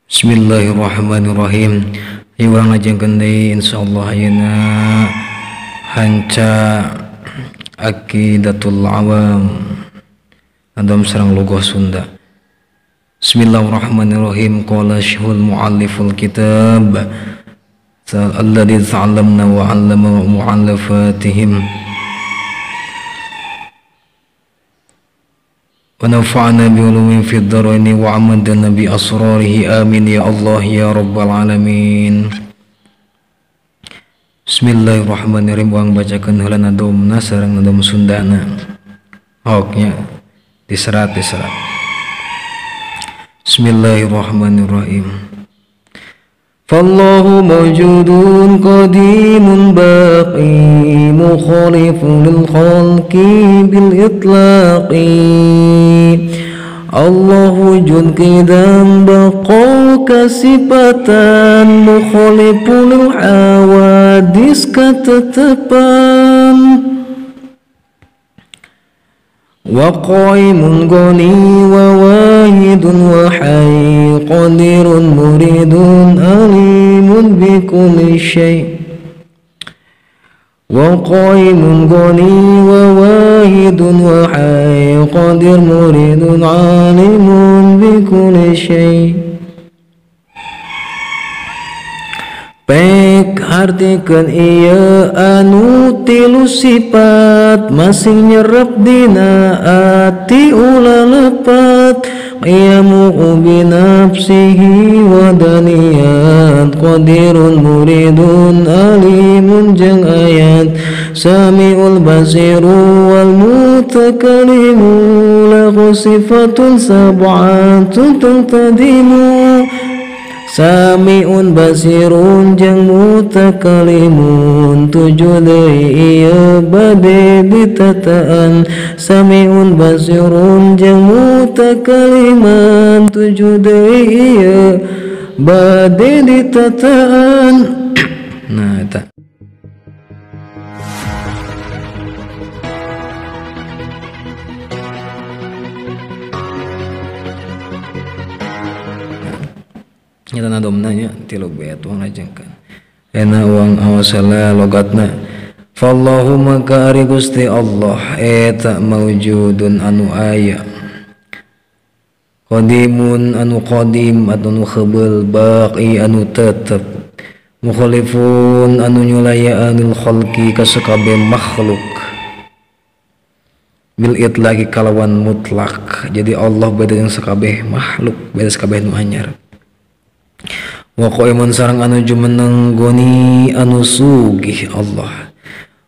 Bismillahirrahmanirrahim. Ieu urang ngajengkeun deui insyaallah ayeuna hanca Aqidatul Awam nadom sareng logoh Sunda. Bismillahirrahmanirrahim. Qala syekhul mualliful kitab alladzi ta'allamna wa 'allama mu'allafatihim wa nafa'na bi ulumin fid dharaini wa amadna bi asrarihi amin ya Allah ya rabbal alamin. Bismillahirrahmanirrahim. Urang bacakeun heula nadomna sareng nadom Sundana. Hoknya diserat. Bismillahirrahmanirrahim. Fallahu mawjudun qadimun baqi mukhalifun lil khalqi bil itlaqi. Allah wujud qidam baqa kasifatan mukhalifun lil hawadis katetepan. Wa qaimun ghani wa wahidun wa hayy qadirun muridun alimun bi kulli syai. Wa qaimun ghani wa wahidun wa hayy qadir muridun alimun bi kulli syai. Pek artikeun ieu anu tilu sifat masing nyerep dina ati ulah lepat. Qiyamu bi nafsihi wa daniyat qadirun muridun alimun jeung ayat samiul basiru wal mutakallimu lahu sifatun sab'atun tadimu. Samiun basirun jeung mutakalimun tujuh deui ieu bade ditataan. Samiun basirun jeung mutakaliman tujuh deui ieu bade ditataan. Nah eta. Nyata nadomna nya tilu bait urang lajengkeun. Ena uang awasala logatna. Fallahu maka ari Gusti Allah eta maujudun anu aya. Qadimun anu qadim anu khabeul baqi anu tetep. Mukhalifun anu nyulayaanil khalqi ka sakabeh makhluk. Bil itlaqi kalawan mutlak. Jadi Allah beda jeung sakabeh makhluk, beda sakabeh nu anyar. Wa qaimun sareng anu jumeneng goni anu sugih Allah.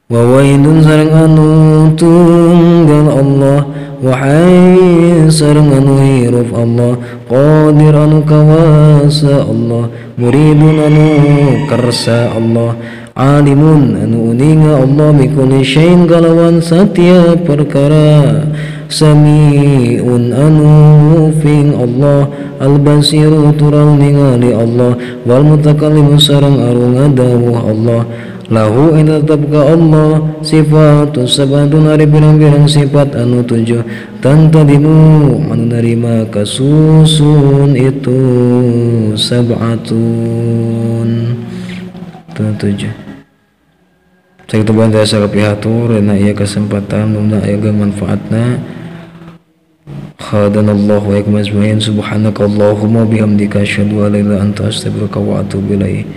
Wa wainun sareng anu tunggal Allah. Wa hayy sareng anu hirup Allah. Qadir anu kawasa Allah. Muridun anu kersa Allah. Alimun anu uninga Allah bikulli syai'in kalawan satiap perkara. Sami'un anu mufing Allah. Al-basiru turang ningali Allah. Wal mutakallimu sareng arung ngadawuh Allah. Lahu in tetep ka Allah sifatun sabatun ari pirang-pirang sifat anu tujuh. Tantadimu anu narima kasusun itu sab'atun tujuh. Sakitu bae tiasa kapihatur dina ieu kesempatan mudah aya manfaatna. Khadanallahu wa iyakum ajmain. Subhanakallahumma bihamdika asyhadu an la ilaha illa anta astaghfiruka wa atubu ilaik.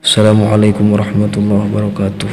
Assalamualaikum warahmatullahi wabarakatuh.